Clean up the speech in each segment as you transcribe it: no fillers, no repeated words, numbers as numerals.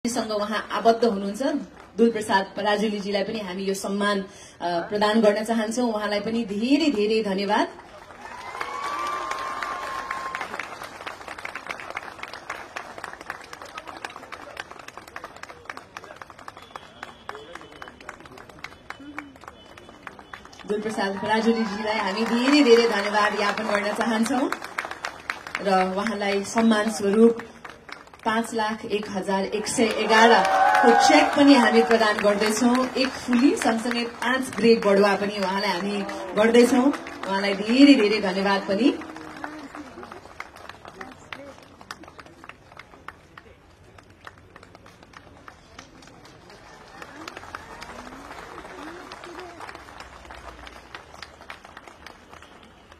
सँग उहाँ आबद्ध हुनुहुन्छ। दुलप्रसाद पराजुलीजीलाई पनि हामी यो सम्मान प्रदान गर्न चाहन्छौं। उहाँलाई पनि धेरै धेरै धन्यवाद। दुलप्रसाद पराजुलीजीलाई हामी धेरै धेरै धन्यवाद ज्ञापन गर्न चाहन्छौं र उहाँलाई सम्मान स्वरूप 5,01,111 को चेक पनि हामी प्रदान गर्दैछौं। एक फुली सँगसँगै 5 ग्रेड बढुवा पनि उहाँलाई हामी गर्दैछौं। उहाँलाई धेरै धेरै धन्यवाद पनि।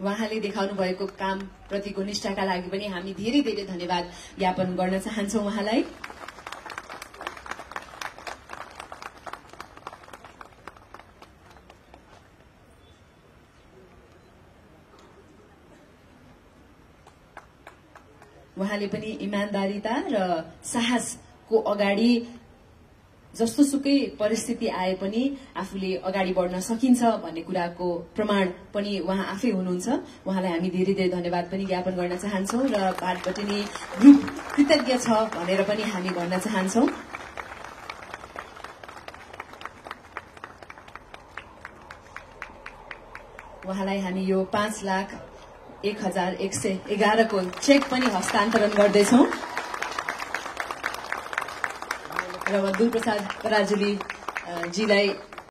उहाँले देखाउनु भएको काम प्रतिको निष्ठाका लागि पनि हामी धेरै धेरै धन्यवाद ज्ञापन गर्न चाहन्छौं उहाँलाई। उहाँले पनि इमानदारीता र साहसको अगाडि जस्तोसुकै परिस्थिति आए पनि आफूले अगाडि बढ्न सकिन्छ भन्ने कुराको प्रमाण पनि उहाँ आफै हुनुहुन्छ। उहाँलाई हामी धेरै धेरै धन्यवाद पनि ज्ञापन गर्न चाहन्छौं र पाटबटिनी ग्रुप कृतज्ञ छ भनेर पनि हामी भन्न चाहन्छौं। उहाँलाई हामी यो 5,01,111 को चेक पनि हस्तान्तरण गर्दैछौं र दुलप्रसाद पराजुली जीलाई